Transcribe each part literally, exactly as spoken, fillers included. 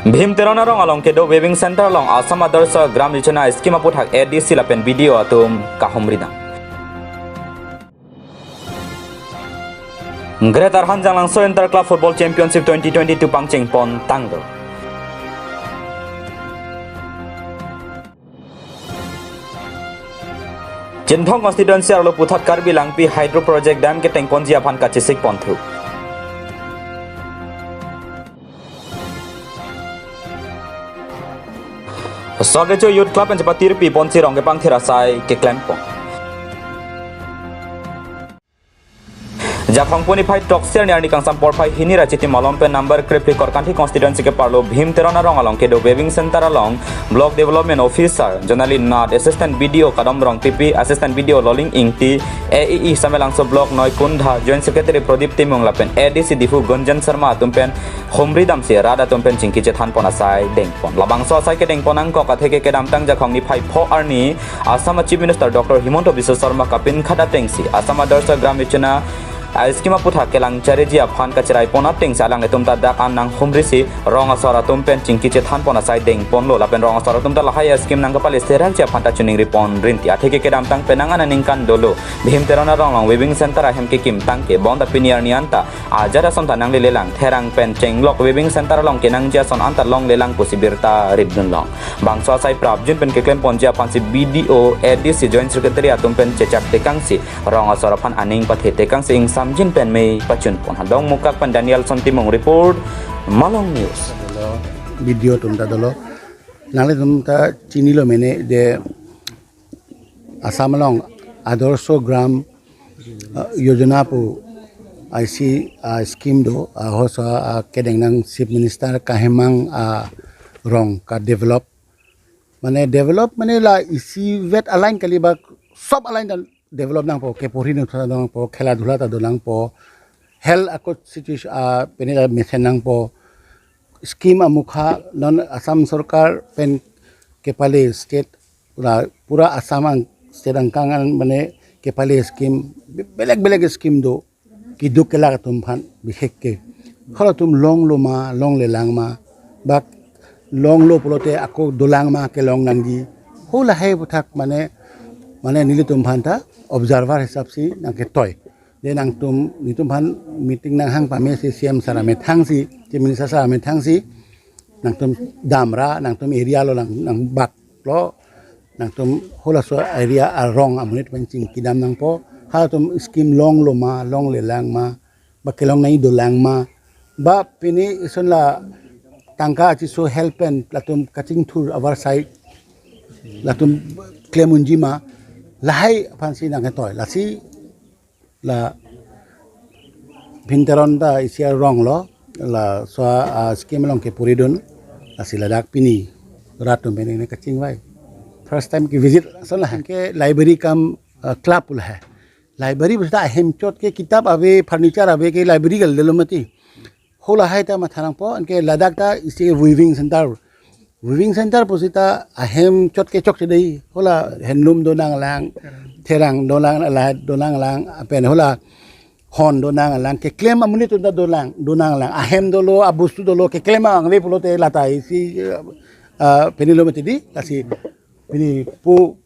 Bhim Teron arong along kedo Weaving Center along Assam Adarsha Gram Yojana scheme aputhak A D C lapen B D O atum kahumri dam. Greater Hanjanglangso Inter Club Football Championship twenty twenty-two pangcheng pon tanglo. Chinthong constituency arlo puthot Karbi Langpi Hydro Project dam keteng ponji aphan kachesik ponthu. Sordecho Youth Club pen chepatirpi ponsi rong kepangthir asai keklem pon. Jakhong pu niphai throksi arni arni kangsam porphai hini ra Chiti malom pen number krephli Korkanthi constituency keparlo Bhim Teron arong along kedo Weaving Center along Block Development Officer Jonali Nath, Assistant B D O Kadom Rongpipi, Assistant B D O Loling Ingti, A E E Samelangso Block Noikundha, Joint Secretary Pradip Timung lapen A D C Diphu Gunjan Sharma atum pen humri damsi rat atum pen chingki chethan pon asai deng pon. Labangso asai kedeng pon angkok atheke kedamtang Jakhong niphai pho arni Assam Chief Minister Doctor Himanta Biswa Sarma kapinkhat atengsi Assam Adarsha Gram Yojana a scheme aputhak kelang chariji aphan kacherai pon atengsi alanglitum ta dak an nanghumrisi rong asor atum pen chingki chethan pon asai deng ponlo lapen rong asor atum ta lahai a scheme nangkepale serakji aphan ta choningri pon rinti. Atheke kedamtang penang an aningkan dolo Bhim Teron arong along Weaving Center ahem kekim tangke bonta pini arni anta ajat ason ta nanglelelang, therang pen chenglok Weaving Center along kenangji ason anta longlelang pusi birta ripdun long. Bangso asai prapjin pen keklem ponji aphansi B D O, A D C, Joint Secretary atum pen chechak tekangsi rong asor aphan aning pathe tekangsi ingsamjin pen mei pachun pon. Dongmukak pen Danielson Timung report, Malong News. B D O atum ta dolo, nanglitum ta chinilo mene je Assam along Adarsha Gram, uh, Yojana pu isi, uh, scheme do, uh, hoso, uh, kedeng nang Chief Minister kahemang, uh, rong ka develop. Mane develop mane la isivet align kali ba sob align ta develop nangpo, keporhi nangpo, khela dhula ta do nangpo, health ako situation, ah, pene la mesen nangpo, scheme amukha non Assam Sorkar pen kepale state pura, pura Assam ang state angkang an mane kepale scheme be-, belek belek scheme do keduk kelak atum aphan bishekke. Halatum longlo ma, longlelang ma, bak longlo pulote ako dolang ma kelong nangji. Hu lahai aputhak mane, mane nelitum aphan ta observer hisapsi nangketoi. De nangtum, nelitum aphan meeting nanghang pamesi C M sir amethangsi, Chief Minister sir amethangsi, nangtum damra, nangtum area lo lang, nangbak lo, nangtum halaso area arong amonit pen chingki dam nangpo, halatum scheme longlo ma, longlelang ma, ba kelong nangji dolang ma, ba pini ison la tangka achiso help pen latum kachingthur abar sai latum klem unji ma, lahai aphansi nangketoi, lasi la Bhim Teron ta isi arong lo, laso, ah, scheme along kepuridun, lasi ladak pini rat atum pen ini kachingvai. First time ke visit ason lahai ke library cum, ah, club lahai. Library pusi ta ahem chot ke kitab ave, furniture ave ke library kali delo mati. Hu lahai ta matha nangpo, anke ladak ta isi weaving center. Weaving center pusi ta ahem chot ke chokche dei. Hu la handloom do nanglang, therang do nang, la do nanglang, pen hu la hon do nanglang, keklem amonit atum ta dolang, do nanglang. Ahem dolo, abostu dolo, keklem angve pulote lata isi, ah, pini lo mati di, lasi pini pu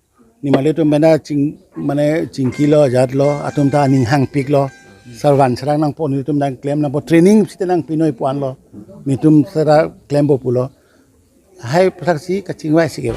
nimalitum mena ching, mane chingki lo, ajat lo, atum ta aning hangpik lo. Sir van serang nangpo, nelitum nangklem nangpo, training sita nangpinoi pu-an lo. Nelitum sera klempo pulo. Lahai aputhak si kachingvai si ke.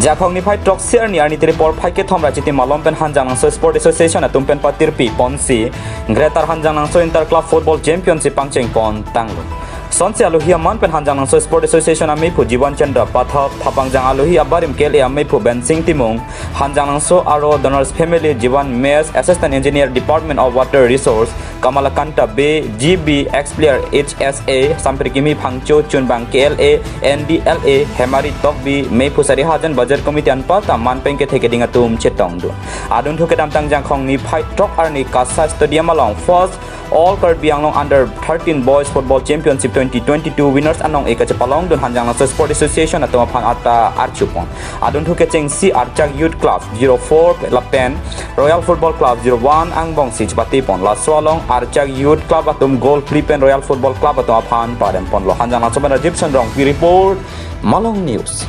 Jakhong niphai throksi arni arni tiri porphai kethom ra Chiti malom pen Hanjanglangso Sport Association atum pen patirpi ponsi Greater Hanjanglangso Inter Club Football Championship pangcheng pon tanglo. Sonsi alohi aman pen Hanjanglangso Sport Association amephu Jiwan Chandra Pathak, thapangjang alohi abarim K L A amephu Bensing Timung, Hanjanglangso aro donors family Jiwan Mess, Assistant Engineer Department of Water Resource, Kamalakanta Bey, G B, ex-player H S A, Sampir Kimi Phangcho, chunbang K L A, N D L A, Hemari Tokbi, mephu Sarihajan Budget Committee anparta man pen kethe keding atum chetongdun. Adunthu kedamtang Jakhong niphai throk arni Kasa Stadium along first All Karbi Anglong Under thirteen Boys Football Championship twenty twenty-two winners anong-e kachepalongdun Hanjanglangso Sport Association atum aphan ata archupon. Adunthu kechengsi Archak Youth Club zero four lapen Royal Football Club zero one angbongsi chepatepon. Laso along Archak Youth Club atum goal phli pen Royal Football Club atum aphan paremponlo. Hanjanglangso pen Rajiv Sonrongpi report, Malong News.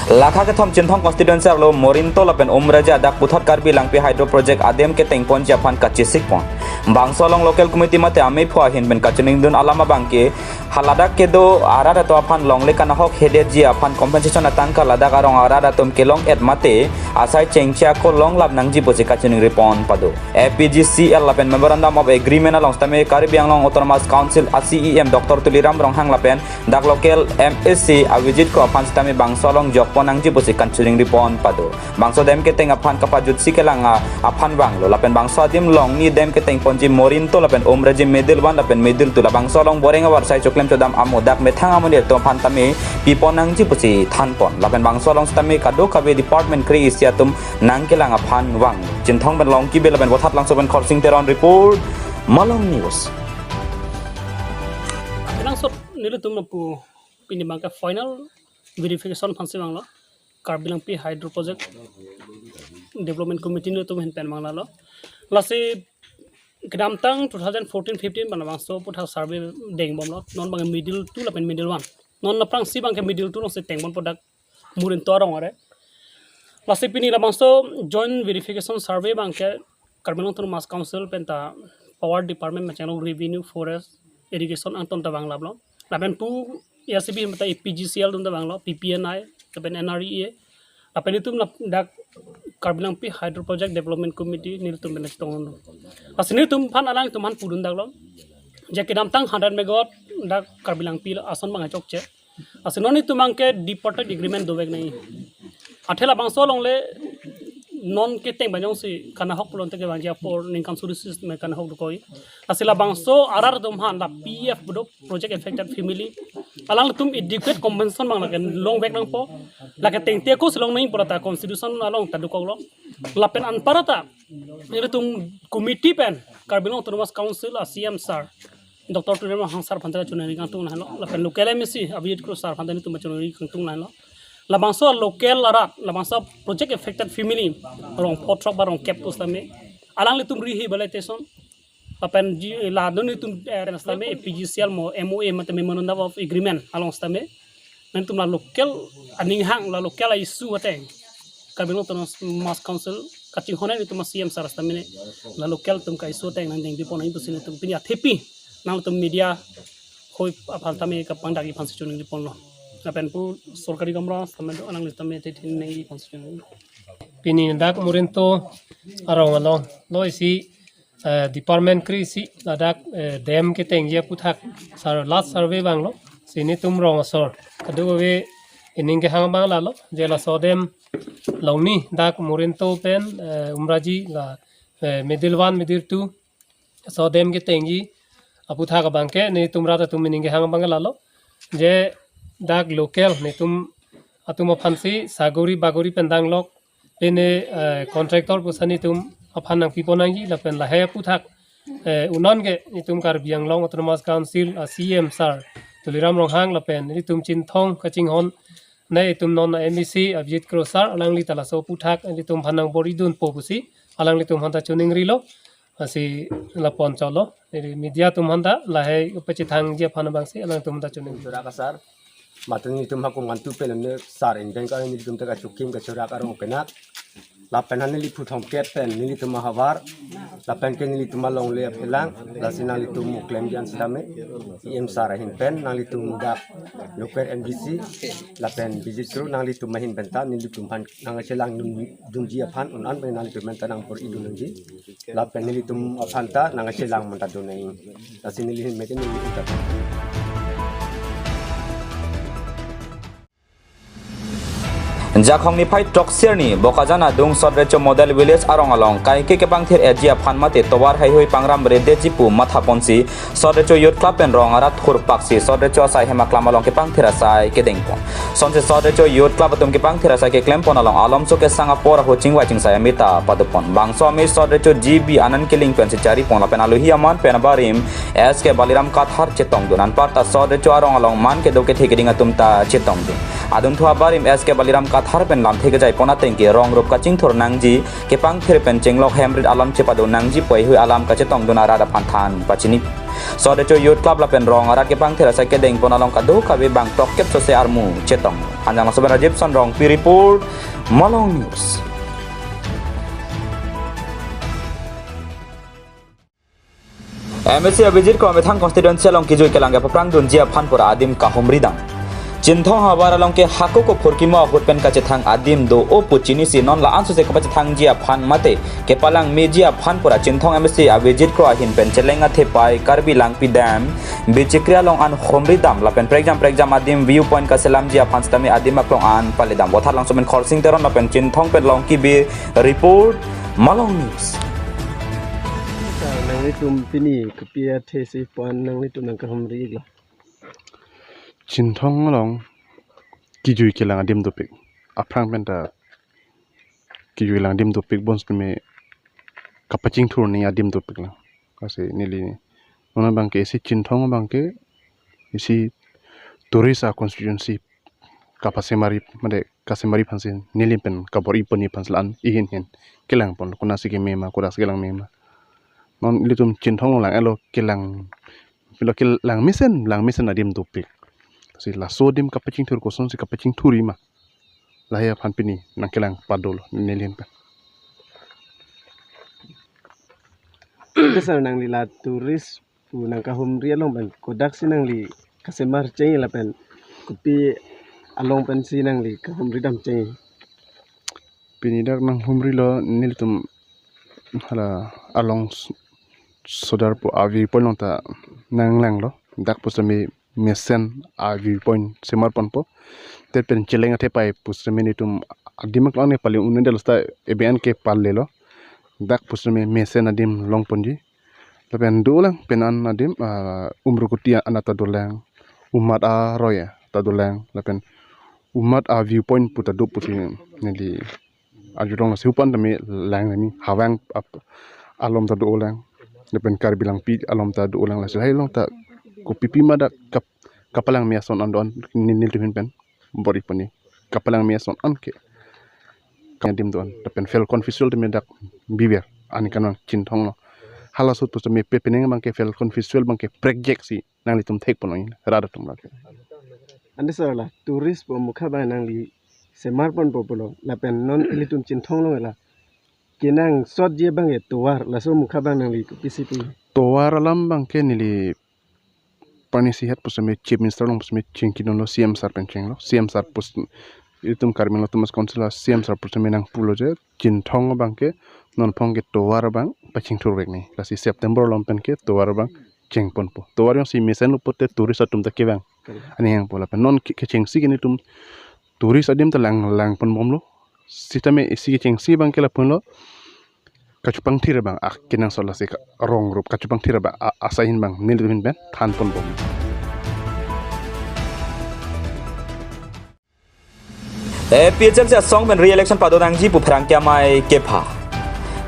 Lakha kethom Chinthong constituency arlo Morinto lapen Umraji adak puthot Karbi Langpi Hydro Project adem ketengponji aphan kachesikpon. Bangso along local committee mate amephu ahin pen kachiningdun alam abangke, haladak kedo arat atum aphan longle kanahok hedetji aphan compensation atangka ladak arong arat atum kelong-et mate asai chengchia ako longlap nangji pusi kachiningripon pado. A P G C L lapen Memorandum of Agreement along sitame Karbi Anglong Autonomous Council a C E M Doctor Tuliram Ronghang lapen dak local M A C Abhijit Kro aphan sitame bangso along jokpon nangji pusi kachiningripon pado. Bangso dam keteng aphan kapajutsi kelang a aphan vanglo lapen bangso adim along ni dam ketengponji Morinto lapen Umraji middle one lapen middle two labangso along boreng avar sai choklem chodam amo dak methang amonit atum aphan tame pipon nangji pusi thanpon lapen bangso along sitame kadokave department kre-isi atum nangkelang aphan vang. Chinthong pen Longki Bey lapen Vothatlangso pen Khorsing Teron report, Malong News. Langsot nelitum lapu pini abangke final verification aphansi vanglo. Karbi Langpi Hydro Project Development Committee nelitum ahin pen vanglalo. Lasi kedamtang two thousand fourteen fifteen pen labangso aputhak survey dengbomlo. Non abangke middle two lapen middle one. Non aphrangsi abangke middle two alongsi tengponpo dak Morinto arong are. Lasi pini labangso joint verification survey abangke Karbi Anglong Autonomous Council penta Power Department machenglok Revenue, Forest, Irrigation angton ta vanglaplo. Lapen pu A R C B mata A P G C L atum ta vanglo, P P N I, lapen N R E A. Lapen itum lap dak Karbi Langpi Hydro Project Development Committee nelitum pen chetonglo. Lasi nelitum aphan alangtum aphan pudun daklo. Je kedamtang hundred megawatt dak Karbi Langpi ason abang chokche. Lasi non itum abangke tripartite agreement dovek nangji. Athe labangso alongle non keteng abang jongsi kanahok pulote kevangji apor ningkan suri sis me kanahok dokok. Lasi labangso arat atum aphan la P F bedo project affected family. Alangtum adequate compensation abang lake longvek nangpo. Lake tengte ako si long nangji pu lata constitution along ta dokoklo. Lapen anparta nelitum committee pen Karbi Anglong Autonomous Council a C M sir Doctor Tuliram Ronghang sir aphan ta choningri kangtung lahenlo. Lapen local M A C Abhijit Kro sir aphan ta nelitum choningri kangtung lahenlo. Labangso local arat, labangso project affected family rong pho throk ba rong kep pusitame alanglitum rihi balai teson. Lapen ji la dun itum, eh, sitame P G C L mo M O A mate Memorandum of Agreement along sitame nangtum la local aning hang la local issue ateng Karbi Anglong Autonomous Council kachinghon nelitum a C M sir sitame la local atum ka issue ateng nangdengdipon nangji pusi nelitum pini athepi nangtum media hoi aphan tame kapangdakji aphansi choningriponlo. Lapen pu sorkari gamra sitame do nangli sitame te thin nangji aphansi choningri. Pini dak Morinto arong along lo isi, eh, department kre-isi ladak, eh, dam ketengji aputhak sar last survey vanglo. Si nelitum rong asor kadokave ining kehang abang lalo je laso dam along ni dak Morinto pen, eh, Umraji la, eh, middle one, middle two laso dam ketengji aputhak abangke nelitum rat atum ining kehang abang lalo je dak local nelitum atum aphansi sagori bagori pen danglok pine, eh, contractor pusi nelitum aphan nangpipon nangji lapen lahai aputhak, eh, unon ke nelitum Karbi Anglong Autonomous Council a C M sir Tuliram Ronghang lapen nelitum Chinthong kachinghon nelitum non M A C Abhijit Kro sir alangli ta laso aputhak nelitum aphan nangbor-idunpo pusi alanglitum aphan ta choningrilo. Lasi lapon cholo. Neli media atum aphan ta lahai upachethangji aphan abangsi alangtum aphan ta choningri. Chora kasar. Mate nelitum hakum ngantu pen ne sar indeng ka nelitum ta kachukim kachora karong kenak. Lapen han neli phuthom ket pen nelitum ahavar. Lapen ke nelitum alongle aphelang. Lasi nanglitum muklem dian sitame. E M sir ahin pen nanglitum dak local M D C. Lapen Abhijit Kro nanglitum ahin pen ta nelitum aphan nangchelang dun, dunji aphan un-an pen nanglitum pen ta nangbor-idun nangji. Lapen nelitum aphan ta nangchelang manta dun nangji. Lasi neli hin meke neli hin ta. Jakhong niphai throksi arni Bokajan adung Sot Recho Model Village arong along kaike kepangthir-etji aphan mate tovar heihui pangram redeji pu mathaponsi Sot Recho Youth Club pen rong arat thurpaksi Sot Recho asai hem aklam along kepangthir asai kedengpon. Sonsi Sot Recho Youth Club atum kepangthir asai keklempon along alomso kesang apor ahut chingvai chingsai amita padopon. Bangso amei Sot Recho G B Anand Killing pensi charipon lapen alohi aman pen abarim S K Baliram Kathar chetongdun. Anparta Sot Recho arong along man kedo kethe keding atum ta chetongdun. Adunthu abarim S K Baliram Kathar pen lamthe kejaipon ateng ke rong rup kachingthur nangji, kepangthir pen chenglok hemrit alam chepado nangji pu heihui alam kachetongdun arat aphan than pachini. Sot Recho Youth Club lapen rong arat kepangthir asai kedengpon along kadokave bang throk kep sose armu chetong. Hanjanglangso pen Rajiv Sonrongpi report, Malong News. M A C Abhijit Kro amethang constituency along kijui kelang kepaprangdunji aphan pura adim kahumridam. Chinthong havar along ke hako kophurkimo ahut pen kachethang adim do-o pu chinisi non la-an sose kapachethangji aphan mate kepalangmeji aphan pura Chinthong M A C Abhijit Kro ahin pen cheleng athepai Karbi Langpi Dam bichikri along an humridam lapen prekjam prekjam adim view point kaselamji aphan sitame adim aklong an paledam. Vothatlangso pen Khorsing Teron lapen Chinthong pen Longki Bey report, Malong News. Sir, nanglitum pini kopi athesi pu-an nanglitum nangkahumri-iklo? Chinthong along kijui kelang adim dopik. Aphrang penta kijui kelang adim dopik bonsitame kapachingthur ni adim dopik lang. Lasi neli non abangke isi Chinthong abangke isi tourist a constituency kapasemari mate kasemari aphansi neli pen kabor-ipon aphansi la-an ihin hin kelangpon konatsi keme ma, konatsi kelang me ma. Non ilitum Chinthong lang elo kelang, pilo kelang mesen, lang mesen adim dopik. Si laso adim kapachingthur kosonsi kapachingthurji ma, lahai aphan pini nangkelang padolo neli hin pen. Ante sir, nangli la tourist pu nangkahumri along pen kodaksi nangli kasemar cheng lapen kopi along pensi nangli kahumridam cheng? Pini dak nanghumrilo nelitum hala along s-, sodar pu a view point along ta nanglanglo. Dak pusitame mesen a view point semarponpo. Tet pen cheleng athepai pusitame nelitum adim aklong ne pale un-edetlo seta ebe an ke palelo. Dak pusitame mesen adim longponji. Lapen dolang pen an adim, ah, Umrukuti anat ta dolang, Umat Aroi ta dolang, lapen Umat a view point pu ta do pusi neli ajurong lasi hupan tame lang nani Hawang ap-, alom ta dolang, lapen Karbi Langpi alom ta dolang, lasi lahai along ta kopipi ma dak kap-, kapalangme ason an do-an neli, nelitum hin pen bor-ipon ni kapalangme ason an ke. Kanya dim do-an. Lapen Falcon Festival tame dak biber ani kanang Chinthong lo. Halaso pu tame pe penang abangke Falcon Festival abangke prekjeksi nanglitum thekpon ong rat atum lake. Ante sir, la tourist pu mukha abang nangli semarponpo pulo. Lapen non ilitum Chinthong along la kenangsotji abangke tovar, laso mukha abang nangli kopisi pu? Tovar alam abangke neli pani sihat pusitame Chief Minister along pusitame chingkidunlo, C M sir pen chenglo. C M sir pus-, itum Karbi Anglong Autonomous Council a C M sir pusitame nangpulo je Chinthong abangke non phong ke tovar abang pachingthurvek ni. Lasi September along pen ke tovar abang chengponpo. Tovar jongsi mesenlo pote tourist atum ta kevang. Ani hangpo lapen non ke-, kechengsi ke nelitum tourist adim ta lang, langponbomlo. Sitame isi kechengsi abangke lapunlo kachupangthir abang, ah, kenangsot lasi ka-, rong rup kachupangthir abang, ah, asai hin abang nelitum hin pen thanponbom. A P H L C asong pen re-election padonangji pu pherangke amei kepha.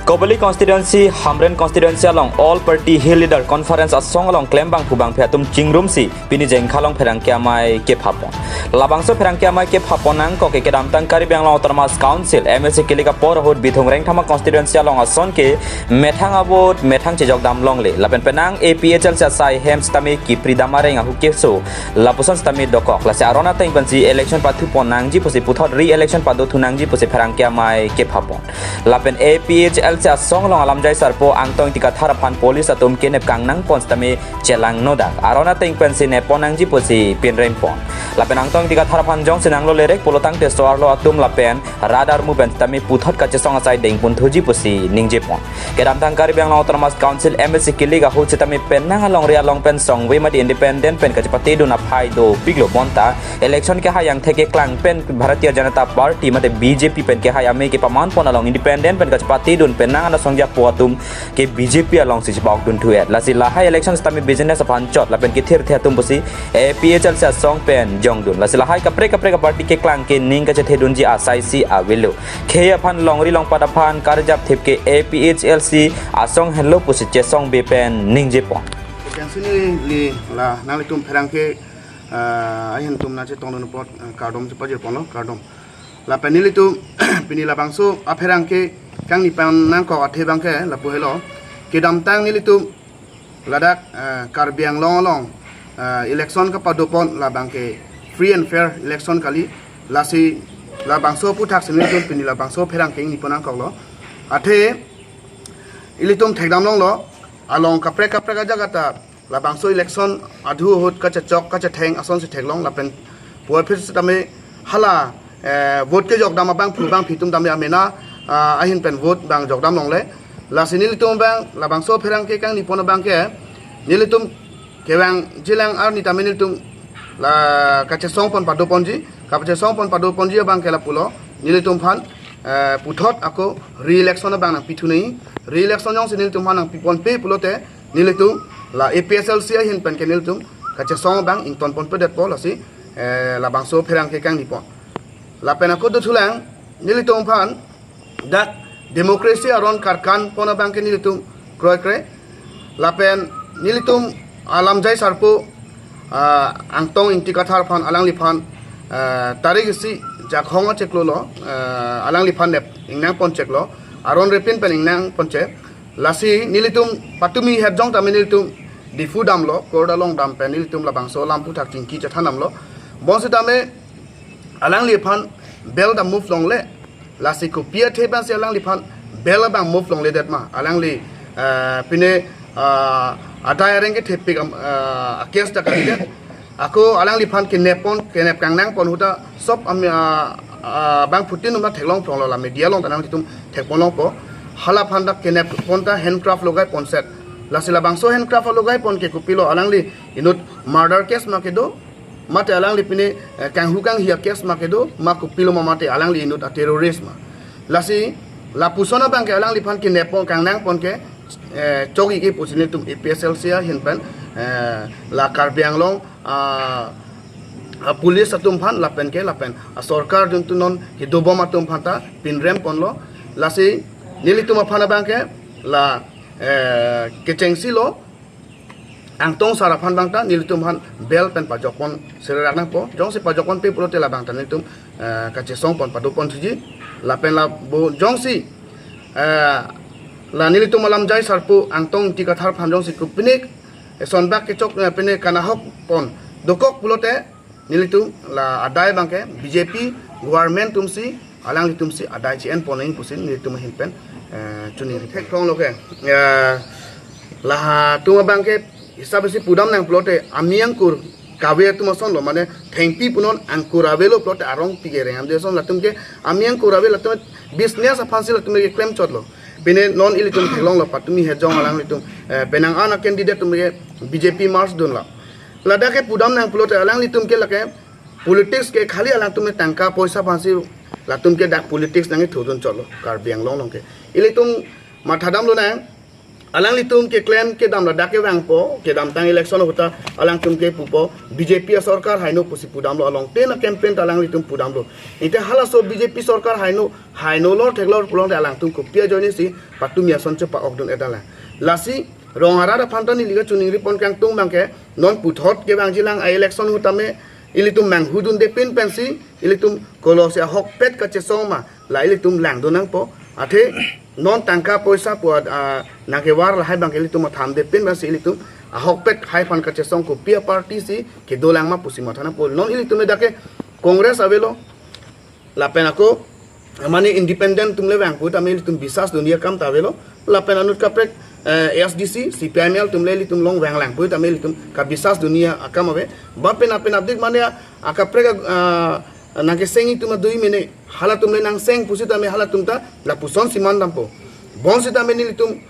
Kobali constituency, Hamren constituency along All Party Hill Leader Conference asong along klembang pu bangphi atum chingrumsi pini Jengkha along pherangke amei kephapon. Labangso pherangke amei kephapon nangkok ke kedamtang Karbi Anglong Autonomous Council M A C kilik apor ahut Bithung Rengthama constituency along ason ke methang a-vote methang chejokdam longle. Lapen penang A P H L C asai hem sitame kipridam areng ahu keso lapuson sitame dokok. Lasi aron ateng pensi election pathuponangji pusi puthot re-election padothunangji pusi pherangke amei kephapon. Lapen A P H L C asong along alamjai sarpo Angtong Ingti Kathar aphan police atum kenep kangnangpon sitame chelangnodak. Aron ateng pensi nepponnangji pusi pinrempon. Lapen Angtong Ingti Kathar aphan jongsi nanglo lerek pulo tangte so-arlo atum lapen rat armu pen tame puthot kachesong asai dengpon thuji pusi ningje pon. Kedamtang Karbi Anglong Autonomous Council M A C kilik ahut sitame penang alongri along pen songve mate independent pen kachepatedun aphai dopiklo bonta election kehai angthek keklang pen Bharatiya Janata Party mate B J P pen kehai amei kepaman pon along independent pen kachepatedun penang ana songja po atum ke B J P alongsi chepakdun thu-et. Lasi lahai election sitame business aphan chot lapen kethirthe atum pusi A P H L C asong pen jongdun. Lasi lahai kaprek kaprek aparty keklang ke ning kachethedunji asaisi avelo. Khei aphan longri longpat aphan karjap thip ke A P H L C asong henlo pusi chesongbe pen ningje pon. Kensini li la nanglitum pherangke, ah, ahin atum nangchetongdun apot, ah, kardom chepajir ponlo, kardom. Lapen nelitum pini labangso apherangke kangni pon nangkok athe abangke lapu helo. Kedamtang nelitum ladak, eh, Karbi Anglong along, eh, election kapado pon labangke free and fair election kali. Lasi labangso aputhak si nelitum pini labangso apherangke ingni pon nangkoklo. Athe ilitum thekdam longlo, along kaprek kaprek ajaga ta labangso election adhu ahut kachechok kachetheng asonsi theklong lapen puvoiphit sitame hala, eh, vote kejokdam abangphu bangphi atum tame amena, ah, ahin pen vote abang jokdam longle. Lasi nelitum abang labangso apherangke kangni pon abangke nelitum kevangjilang arni tame nelitum la kachesong pon pado ponji, kachesong pon pado ponji abangke lapulo, nelitum aphan, eh, puthot ako re-election abang nangpithu nangji. Re-election jongsi nelitum aphan nangpiponpe pulote nelitum la A P H L C ahin pen ke nelitum kachesong abang ington ponpedetpo. Lasi, eh, labangso apherangke kangni pon. Lapen ako dothulang nelitum aphan dak democracy aron karkan pon abangke nelitum kroikre. Lapen nelitum alamjai sarpo, ah, Angtong Ingti Kathar aphan alangliphan, ah, tarik isi Jakhong acheklo lo, ah, alangliphan nep ingnang poncheklo, aron repin pen ingnang ponchek. Lasi nelitum patumi hetjong tame nelitum Diphu damlo, court along dam pen nelitum labangso alam aputhak chingki chethan damlo. Bonsitame alangliphan bail ta move longle. Lasi kopi athe pensi alangliphan bail abang move longledet ma? Alangli, eh, pine, eh, adai areng kethepik am, eh, case ta kalidet. Ako alangliphan kenep pon, kenep kangnang pon ahut ta sob am, ah, ah, bangphutin atum ta theklong phlonglo, la media along ta nanglitum thek pon longpo. Hala aphan ta kenep pon ta handcuff logai ponset. Lasi labangso handcuff logai pon ke kopilo, alangli inut murder case ma kedo, mate alangli pine, eh, kanghu kanghi a-case ma kedo, ma kopilo ma mate alangli inut a-terrorist ma? Lasi lapuson abangke alangliphan kenep pon kangnang pon ke, eh, chok-ik-e pusi nelitum A P H L C ahin pen, eh, la Karbi Anglong, ah, ah, police atum aphan lapen ke lapen, ah, sorkar duntu non kedobom atum aphan ta pinrem ponlo. Lasi nelitum aphan abangke la, eh, kechengsi lo, Angtong sar aphan abang ta nelitum aphan bail pen pajok pon serak nangpo. Jongsi pajok ponpe pulote labang ta nelitum, eh, kachesong pon pado pon thuji. Lapen labo jongsi, eh, la nelitum alamjai sarpo Angtong Ingti Kathar aphan jongsi kopinek eson bak kechok, eh, pine kanahok pon dokok pulote nelitum la adai abangke B J P government atumsi, alanglitumsi adai chi-en pon nangji pusi nelitum ahin pen, eh, choningri thek thonglo ke. Eh, lahatum abangke hisab isi pudam nang pulote ami angkur kave atum asonlo, mane thengpi punon angkur avelo pulote arong pike reng amde ason, latum ke ami angkur ave, latum business aphansi latum ke klem chotlo. Pine non ilitum theklonglo patumi hetjong alanglitum, eh, penang an a-candidate atum ke B J P merge dunlo. Ladak ke pudam nang pulote alanglitum ke lake politics ke khali alangtum ke tangka poisa aphansi latum ke dak politics nangkethudun chotlo Karbi Anglong along ke. Ilitum mathadam lonang, alanglitum keklem kedam ladak kevangpo, kedamtang election ahut ta alangtum ke pupo B J P asorkar haino pusi pudamlo, along ten a-campaign ta alanglitum pudamlo. Ite halaso B J P sorkar haino, haino lor theklor pulote alangtum kopi ajoinesi patumi ason chepa-okdun-et alang. Lasi rong arat aphan ta neli kachoningri pon kangtung abangke, non puthot kevangjilang a-election ahut tame ilitum manghudunde pin pensi ilitum kolosi ahokpet kachesong ma, la ilitum langdun nangpo. Athe non tangka poisa pu, ah, nangkevar lahai abangke ilitum mathadedet pensi ilitum ahokpet hai aphan kachesong kopi a-party si kedolang ma pusi matha nangpo. Non ilitum dak ke Congress avelo, lapen ako mane independent atum le vang pu tame ilitum bisas dunji akam ta avelo. Lapen anut kaprek, eh, A S D C, C P I M L atum le ilitum long vanglang pu tame ilitum kabisas dunji akam ave. Ba pen apen apdik mane akaprek, ah, nangkesengji atum adui mene halatum le nangseng pusitame halatum ta lapuson si mandampo. Bonsitame nelitum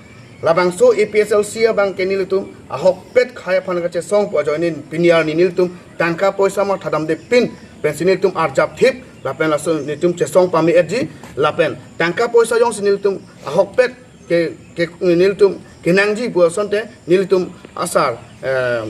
labangso A P H L C abang ke nelitum ahokpet khei aphan kachesong pu ajoine pini arni nelitum tangka poisa mathadamde pin pensi nelitum arjap thip lapen laso nelitum chesong pame-etji lapen tangka poisa jongsi nelitum ahokpet ke, ke nelitum kenangji pu asonte nelitum asar, eh,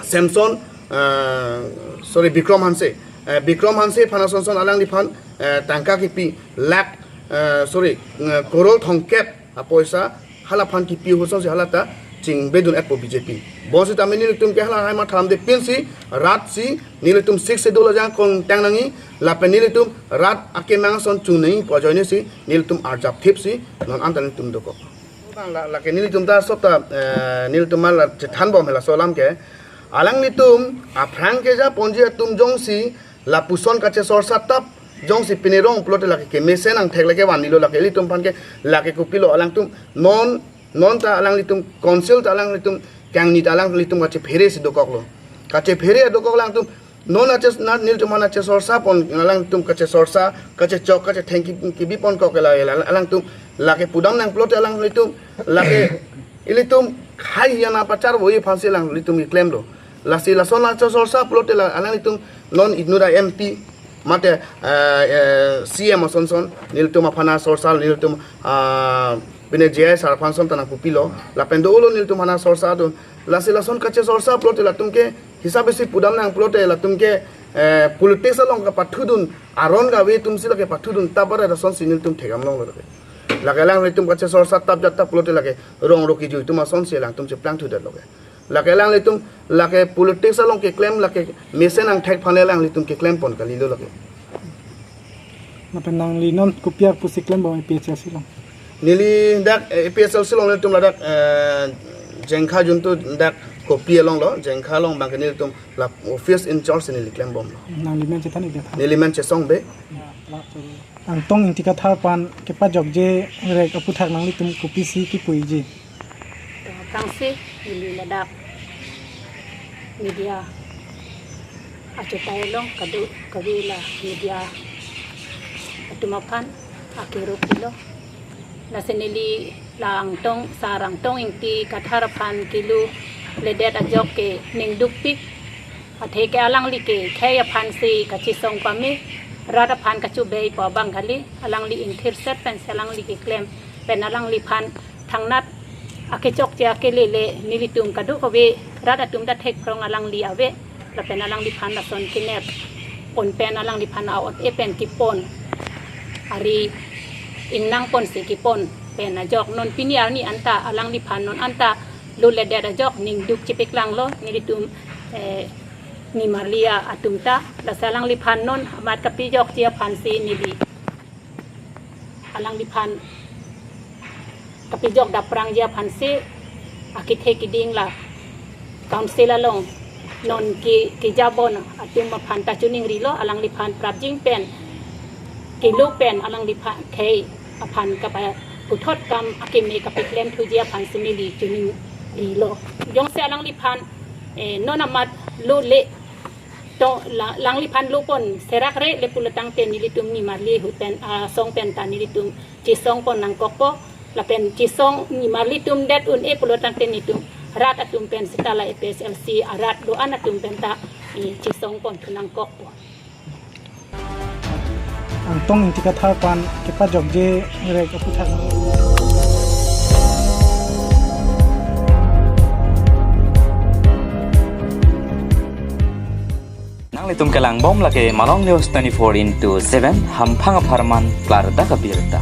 Samson, eh, sorry, Bikrom Hanse, eh, Bikrom Hanse aphan asonson alangliphan, eh, tangka kipi lakh, eh, sorry, eh, koror thomkep apoisa halaphan kipi ahut asonsi halata chingbedun-etpo B J P. Bonsitame nelitum ke hala hai mathadamde pinsi rat si nelitum Sixth Schedule ajangkong tang nangji lapen nelitum rat akemang ason chun nangji pu ajoine si nelitum arjap thip si non anta nelitum dokok. Bang la, lake nelitum ta sop ta, eh, nelitum ma la chethanbom hela laso alam ke. Alanglitum aphrang keja ponji atum jongsi lapuson kachesorsa tap jongsi pini rong pulote lake kemesen angthek lake vanlo lake ilitum aphan ke lake kopilo alangtum non, non ta alanglitum council ta alanglitum kangni ta alanglitum kachephere si dokoklo. Kachephere adokok alangtum non aches na nelitum aphan achesorsa pon alangtum kachesorsa kachechok kachetheng ki, kibi pon kok la la alangtum lake pudam nang pulote alanglitum lake ilitum khei yana pacharvoji aphansi alanglitum keklemlo. Lasi lason achesorsa pulote la alanglitum non inut a-M P mate, eh, eh, C M asonson nelitum aphan asorsa nelitum, ah, pine J I sir aphan ason ta nangkopilo lapen dolo nelitum aphan asorsa do. Lasi lason kachesorsa pulote latum ke hisab isi pudam nang pulote latum ke, eh, politics along kapathudun aron kave atumsi lake pathudun tap arat asonsi nelitum thekdam longlo lake. Lake alanglitum kachesorsa tap jat tap pulote lake rong ro kejui atum asonsi alangtum cheplangthudetlo ke. Lake alanglitum lake politics along keklem lake mesen angthek aphan le alanglitum keklem pon kalilo lake. Lapen nangli non kopi apotsi klembom A P H L C along? Neli dak, eh, A P H L C along nelitum ladak, eh, Jengkha juntu dak kopi alonglo, Jengkha along abang ke nelitum la office in charge neli klembomlo. Nangli men chethan-ik tha? Neli men Chesong Bey. Angtong Ingti Kathar aphan kepajokje rek aputhak nanglitum kopisi kipuiji? To, aphrangsi neli ladak media achotai along kadokave la media atum aphan akero pilo. Lasi neli la Angtong, Sar Angtong Ingti Kathar aphan keluledet ajok ke ningdukpik. Athe ke alangli ke khei aphansi kachesong pame, rat aphan kachobei pu abang kali, alangli ingthirset pensi alangli keklem pen alangliphan thangnat akechokche akelele nelitum kadokave rat atum ta thekphrong alangli ave, lapen alangliphan lason kenep pon pen alangliphan a-ot-e pen kepon, ari ingnang ponsi kepon pen ajok non pini arni anta alangliphan non anta luledet ajok ningduk chepaklanglo nelitum, eh, nimarli atum ta. Lasi alangliphan non amat kapejokji aphansi neli alangliphan kapejok daprangji aphansi akethe keding la council along non ke, kejabon atum aphan ta choningrilo, alangliphan prapjin pen kelo pen alangliphan khei aphan kapaputhot kam akeme kapaklemthuji aphansi neli choningrilo. Jongsi alangliphan, eh, non amat lule to la, alangliphan lo pon serak re le pulo tangte nelitum nimarli ahut pen, ah, asong pen ta nelitum chesong pon nangkokpo, lapen chesong nimarli atum det un-e pulo tangte nelitum rat atum pen seta la A P H L C arat do-an atum pen ta, eh, chesong ponthu nangkokpo. Angtong Ingti Kathar aphan kepajokje rek aputhak. Nanglitum kelangbom lake Malong News twenty-four into seven, hamphang apharman klardak abirta.